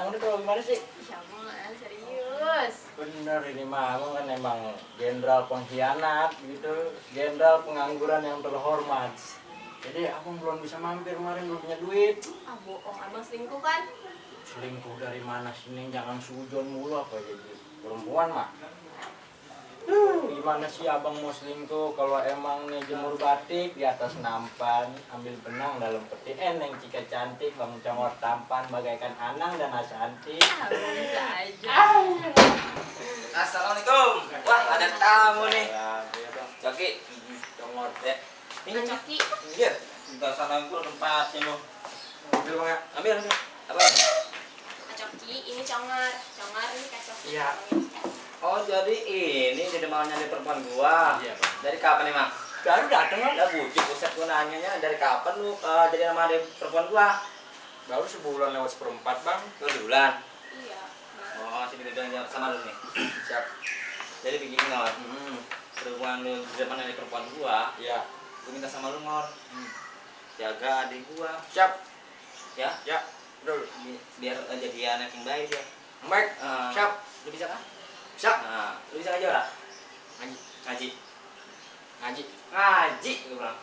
dangdut kalau gimana sih? Ya bang, serius. Bener ini mah, abang kan emang jenderal pengkhianat gitu, jenderal pengangguran yang terhormat. Jadi abang belum bisa mampir kemarin, belum punya duit. Ah bohong, abang selingkuh kan? Selingkuh dari mana sini? Jangan sujon mulu apa jadi perempuan mah. Gimana sih abang mau selingkuh kalau emang nih jemur batik di atas nampan, ambil benang dalam peti, eneng jika cantik, bangun congor tampan bagaikan Anang dan Asanti. Ah, bisa aja. Assalamualaikum. Wah, ada tamu nih. Joki. Congor Ya. Ini Coki. Iya. Sebentar sana gua tempatnya lo. ambil bang ya. Ambil. Apa? Kak Coki, ini Congar. Congar ini Kak Coki. Iya. Oh, jadi ini jadi mau nyari perempuan gua. Iya, Bang. Dari kapan nih, Mak? Baru dateng kan? Udah bujuk buset gua nanyanya dari kapan lu jadi nama ada perempuan gua? Baru sebulan lewat seperempat bang. Lu bulan. Iya. Oh, sini bilang sama lu nih. Siap. Jadi begini, Ngor. Perempuan lu di depan ada perempuan gua. Iya. Gua minta sama lu, Ngor. Jaga adik gua. Siap. Ya. Ya. Dulu. Biar jadi anak yang baik ya. Baik. Siap. Lu bisa kan? Siap. Nah, lu bisa ngaji ora? Ngaji. Ngaji. Ngaji. Ngaji, gue bilang.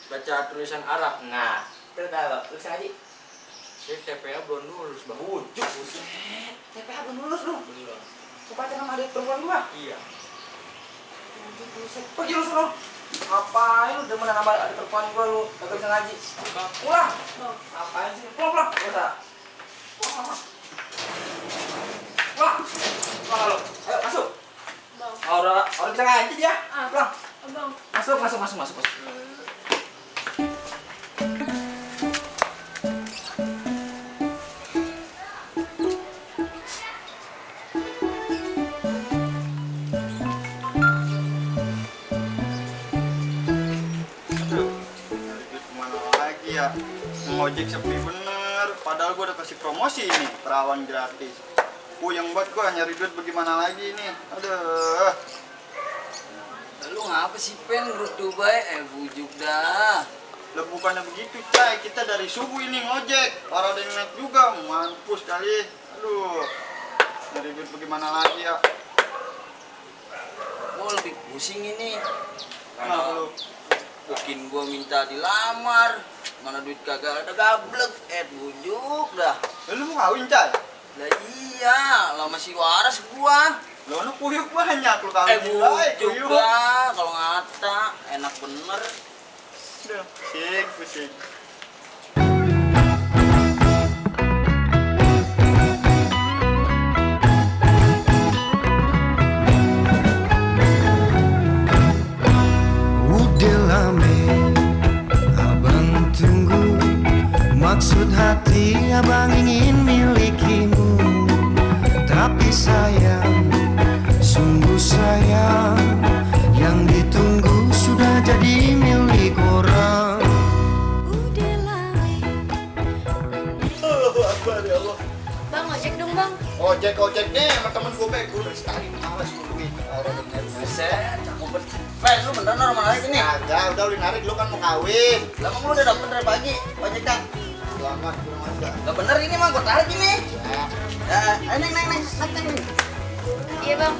Baca tulisan Arab. Nah, itu tahu, lu bisa ngaji? Saya TPA belum lulus bang. Bujuk, buset. TPA belum lulus lu. Belum. Kau baca nama adik perempuan gua? Iya. Bujuk, buset. Pergi lu sono. Ngapain lu demen nama adik perempuan gua lu? Kagak bisa ngaji. Pulang. Ngapain sih? Pulang. Gak usah. Pulang. Pulang lu. Ayo masuk. Bang. Orang bisa ngaji dia. Ah. Pulang. Abang. Masuk. Kemana lagi ya? Ngojek sepi bener. Padahal gue udah kasih promosi ini, perawan gratis. Puyeng buat gue nyari duit bagaimana lagi nih. Aduh. Lu ngapa sih pen grup Dubai? Bujuk dah. Lah bukannya begitu, Cai. Kita dari subuh ini ngojek. Para ada yang naik juga, mampus kali. Aduh. Nyari duit bagaimana lagi ya? Gua lebih pusing ini. Kenapa lu? Bikin gua minta dilamar. Mana duit kagak ada gablek. Bujuk dah. Lah, lu mau kawin, Cai? Lah iya, lah masih waras gua. Lu puyuk banyak, lu kawin Bujuk dah. Kalau ngata enak bener. Udah, pusing. Udah lama abang tunggu, maksud hati abang ingin milikimu. Tapi sayang, sungguh sayang, yang ditunggu sudah jadi milik orang. Udah lama. Allahu Akbar ya Allah. Bang, ojek dong bang. Ojek nih sama temen gue baik. Gue dari sekali males nungguin. Buset, cakep banget. Pen, lu beneran orang mana lagi nih? Agak, udah lu narik, lu kan mau kawin. Lah emang lu udah dapet dari pagi, ojek kan? Selamat, belum ada. Gak bener ini mah, gua tarik ini. Ya. Ayo neng. Iya bang.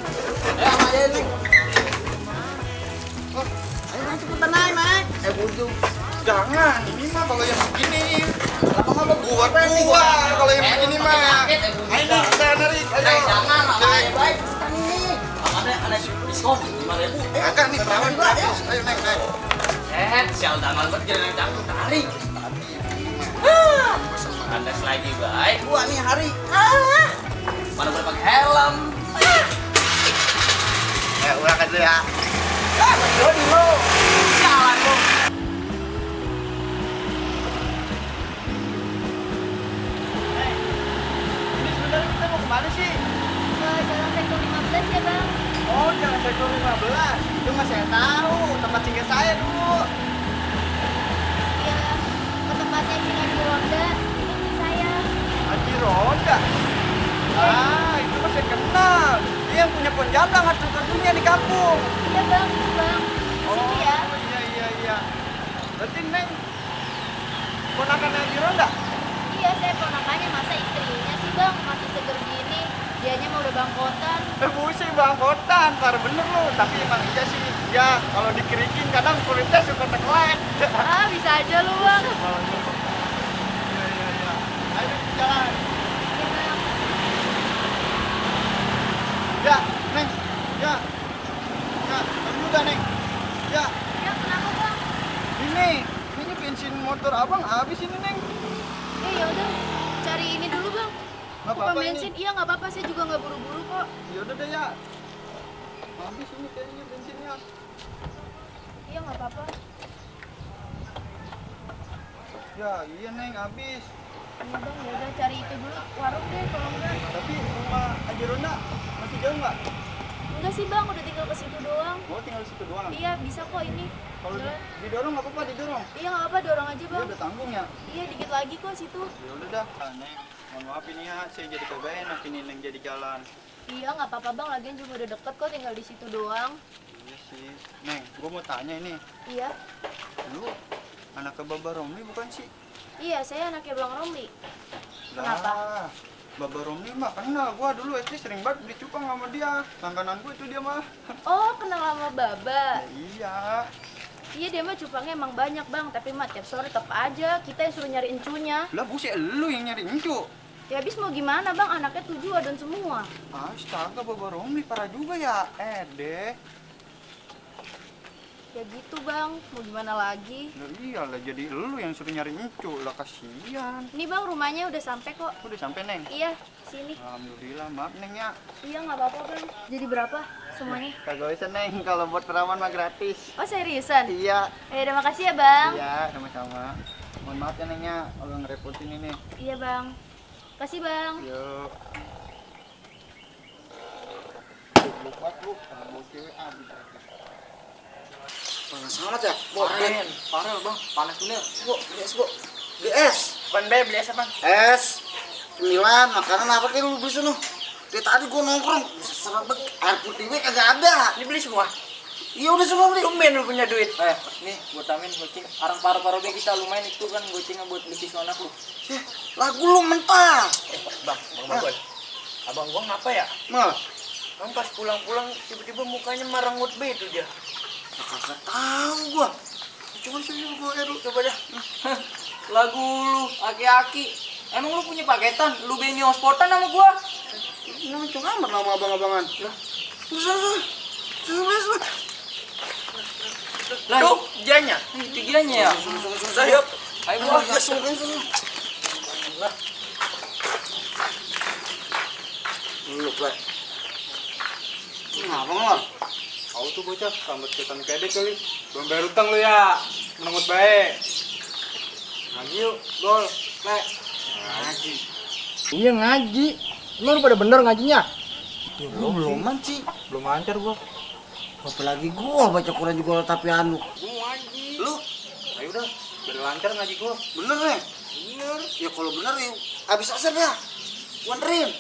Sama aja neng. Ayo neng cepetan naik. Bujuk. Jangan, ini mah kalau yang begini. Lama mah Buat gua, kalau yang begini mah. Ayo, kita narik, ayo. Jangan, namanya baik. Cepetan ini. Ada diskon 5.000. Agak nih, perawan gratis. Ayo, naik. Sial damal banget jadi neng jangkut tarik. Kandas lagi baik. Gua nih hari. Mana boleh pakai helm. Berangkat dulu ya. Jodi lo. Jalan lo. Ini sebenarnya kita mau kemana sih? Ke jalan sektor 15 ya bang. Oh, jalan sektor 15. Itu mah saya tahu, tempat singgah saya dulu. Iya. Ke tempatnya Cina di Ronda. Ini saya. Haji Roda. Ah, itu mah saya kenal. Dia yang punya penjablang hasil terjunnya di kampung. Iya bang, bang. Sini ya. Iya. Berarti Neng ponakan Haji Roda? Iya Iya, saya ponakannya, masa istrinya sih bang masih seger gini. Dianya mau udah bangkotan. Busi bangkotan, parah bener lu. Tapi emang iya sih, ya kalau dikerikin kadang kulitnya suka teklek. Ah, bisa aja lu bang. Ayo jalan. Iya bang. Ya, Neng. Ya. Ya, tunggu juga, Neng. Ya, Ya kenapa bang? ini bensin motor abang habis ini, Neng. Ya udah, cari ini dulu bang. Nggak Bukan apa-apa bensin, ini. iya nggak apa-apa, saya juga nggak buru-buru kok. Ya udah deh ya. Habis ini kayaknya bensinnya. Iya nggak apa-apa. Ya, iya, Neng, habis. Iya bang, ya udah cari itu dulu warung deh kalau enggak. Tapi rumah Haji Ronda masih jauh nggak? Enggak sih bang, udah tinggal ke situ doang. Oh, tinggal di situ doang. Iya bisa kok ini. Kalau Jalan. didorong nggak apa-apa, didorong. Iya nggak apa, dorong aja Ya bang. udah tanggung ya. Iya dikit lagi kok situ. Ya udah dah. Neng, mohon maaf ini ya, saya jadi kagak enak ini Neng jadi jalan. Iya nggak apa-apa bang, lagian juga udah deket kok, tinggal di situ doang. Iya sih. Neng, gua mau tanya ini. Iya. Lu anak ke Baba Romli bukan sih? Iya, saya anaknya Bang Romli. Kenapa? Lah, Baba Romli mah kenal. Gua dulu SD sering banget beli cupang sama dia. Langganan gua itu dia mah. Oh, kenal sama Baba. Ya, iya. Iya, dia mah cupangnya emang banyak bang, tapi mah tiap sore tetap aja kita yang suruh nyari encunya. Lah buset, lu yang nyari encu. Ya habis mau gimana bang, anaknya 7 adon semua. Astaga, Baba Romli parah juga ya. Deh. Ya gitu bang, mau gimana lagi? Lah iyalah jadi lu yang suruh nyari encu. Lah kasihan. Ini bang, rumahnya udah sampai kok. Udah sampai, Neng. Iya, sini. Alhamdulillah, maaf Neng ya. Iya nggak apa-apa bang. Jadi berapa semuanya? Kagak bisa Neng, kalau buat perawan mah gratis. Oh seriusan? Iya. Terima kasih ya bang. Iya, sama-sama. Mohon maaf ya Neng ya, kalau ngerepotin ini. Iya bang. Kasih bang. Yuk. Lupa lu, sama bawa cewek abis. Panas amat ya? Parah bang, panas bener. Bu, beli es, Bu. Beli es. Ban be beli apa bang? Es. 9, makanan apa kayak lu beli sono? Dari tadi gua nongkrong, bisa serem banget. Air putih gue kagak ada. Ini beli semua. Iya udah semua beli. Tumben lu punya duit. Nih buat tamin goceng. Arang paru-paru be kita lumayan itu kan gocengnya buat beli siswa anak lu. Lagu lu mentah. Bang Bagon. Abang gua ngapa ya? Mal, Kan pas pulang-pulang tiba-tiba mukanya merengut be itu dia. kagak tahu gua. Coba sini gua air lu. Coba dah. Lagu lu aki-aki. Emang lu punya paketan? Lu Benny Hospodan sama gua? Ini mencong amat nama abang-abangan. Susah. Lah, yuk, dianya. Itu dianya ya. Susah. Yuk. Ayo gua. Ya, susah. Lu, Plek. Ngapa, Mal? Kau tuh bocah, sambat setan kedek kali. Belum bayar utang lu ya, menengut baik. Ngaji yuk, gol. Plek. Ngaji. Iya ngaji. Lu pada bener ngajinya? Beluman sih. Belum lancar gua. Apalagi gua baca Quran juga tapi anu. Gua ngaji. Lu Ayo udah, biar lancar ngaji gua. bener nih? Bener. Ya kalau bener ya habis asar ya. Gua anterin.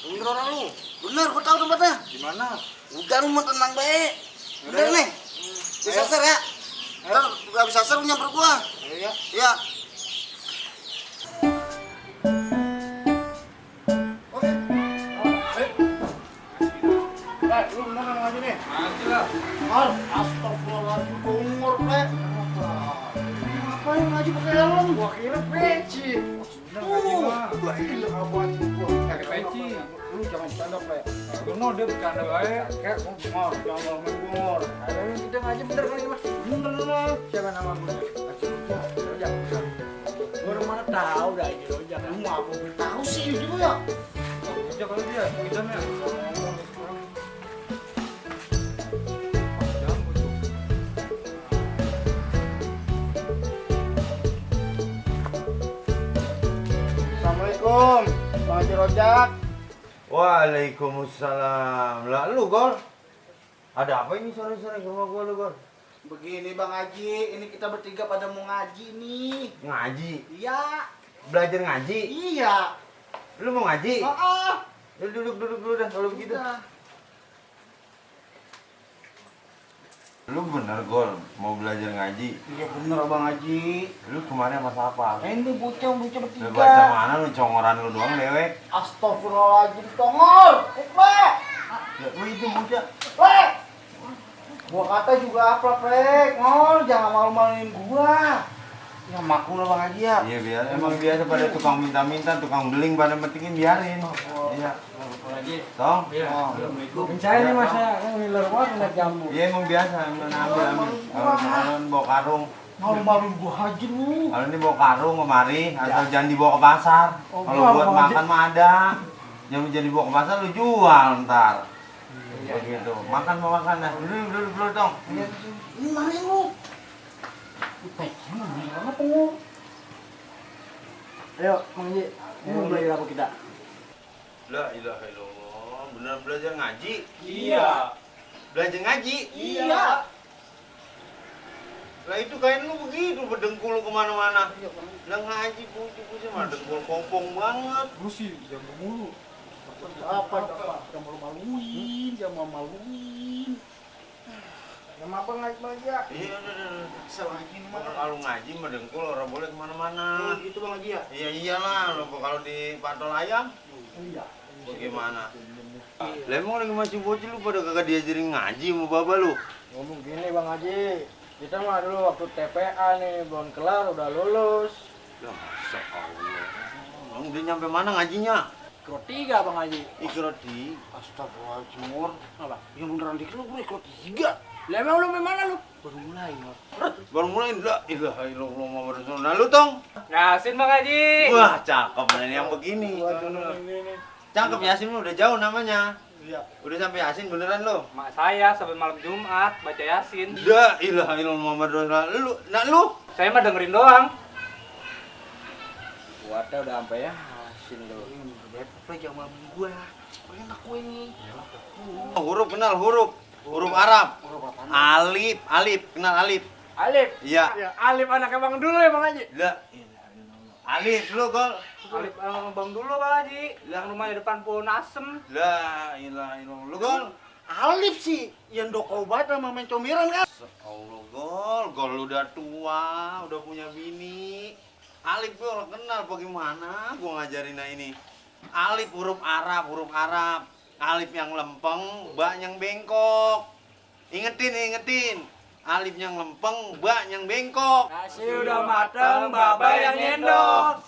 Bener orang lu. Bener, gua tahu tempatnya. Di mana? Udah lu mau tenang baik. Bener Udah, nih. Habis asar ya. Ntar habis asar lu nyamper gua. Ayo ya. Ya. Lu beneran ngaji nih? Ngaji lah. Mal, astagfirullahaladzim, gua umur, Plek. Ngapain ngaji pakai helm? Gua kira peci. Gua ini apaan sih gua? Pakai peci. Lu jangan bercanda, Plek. Bener dia bercanda baik. Kayak Mal, jangan ngomongin gua. Ada yang kita ngaji bener kali mas. Bener lah. Siapa nama gua? Rojak. Gua orang mana tahu dah ini rojak. Lu apa gue tahu sih gitu ya? Aja kali dia, hidupnya. Assalamualaikum, Bang Haji Rojak. Waalaikumsalam. Lah lu Gol, ada apa ini sore-sore ke rumah gua lu Gol? Begini Bang Haji, ini kita bertiga pada mau ngaji nih. Ngaji? Iya, Belajar ngaji? iya. Lu mau ngaji? Oh, Lu duduk dulu dah kalau begitu. udah. Lu bener Gol, mau belajar ngaji? Iya bener Abang Haji. Lu kemana sama siapa? Ini bocah Lu bertiga. baca mana lu congoran lu doang dewek? Astagfirullahaladzim, tongol. Weh. Ya, lu itu bocah. Weh. Gua kata juga apa, Prek? Ngol, jangan malu-maluin gua. Ya makul Abang Haji ya. Iya biasa, emang biasa pada tukang minta-minta, tukang beling pada metikin biarin. Iya. Tong? Iya. Pencahaya nih Mas ya, ngiler banget ngeliat jambu. Iya emang biasa, ambil. Kalau bawa karung. Malu-maluin gua Haji lu. Kalau ini bawa karung kemari, asal jangan dibawa ke pasar. Oh, Kalau iya, buat Bang Haji. makan mah ada. Jangan jadi bawa ke pasar lu jual ntar. Begitu. Makan mau makan dah. Dulu dong. Ini mana lu? Pecah mana pengu? Ayo, Mang Haji. Ini belajar apa kita? La ilaha illallah. Benar belajar ngaji? Iya. Belajar ngaji? Iya. Lah itu kain lu begitu, berdengkul kemana-mana. Lah ngaji pucuk-pucuk mah dengkul kompong banget. Lu sih jangan mulu. Apa? Jangan malu-maluin, jangan malu-maluin. Nama apa ngaji ya? Iya, udah. Salah lagi mana? Kalau ngaji mah dengkul orang boleh kemana-mana. Gitu Bang Haji ya? Iya iyalah, lo kalau di pantol ayam Iya. bagaimana? Lah emang lagi masih bocil lu pada kagak diajarin ngaji sama baba lu? Ngomong gini Bang Haji. Kita mah dulu waktu TPA nih belum kelar udah lulus. Ya masa Allah. Emang udah nyampe mana ngajinya? Ikro 3 Bang Haji. Ikro di. Astagfirullahaladzim Mur. Apa? Yang beneran dikit lu ikro 3. Lah emang lu mana lu? Baru mulai Mur. Baru mulai la ilaha illallah Muhammad Rasulullah. Nah lu tong? Yasin Bang Haji. Wah cakep bener yang begini. Ini. Cakep Yasin lu udah jauh namanya. Iya. Udah sampai Yasin beneran lu? Mak saya sampai malam Jumat baca Yasin. La ilaha illallah Muhammad Rasulullah. Lu? Saya mah dengerin doang. Kuatnya udah sampai ya. Asin lu. Apa jangan malu gua. Enak gue ini. Huruf kenal huruf. Huruf Arab. Alif, kenal alif. Alif. Iya. Ya, Alif anak Bang dulu ya Bang Haji. La ilaha illallah. Alif lu Gol. Alif Bang dulu Bang Haji. Yang rumahnya depan pohon asem. La ilaha illallah. Lu Gol. Alif sih yang doko obat sama main comiran kan. Allah Gol udah tua, udah punya bini. Alif gue orang kenal bagaimana gua ngajarin ini. Alif huruf Arab. Alif yang lempeng, ba yang bengkok. Ingetin. Alif yang lempeng, ba yang bengkok. Nasi udah mateng, baba yang nyendok.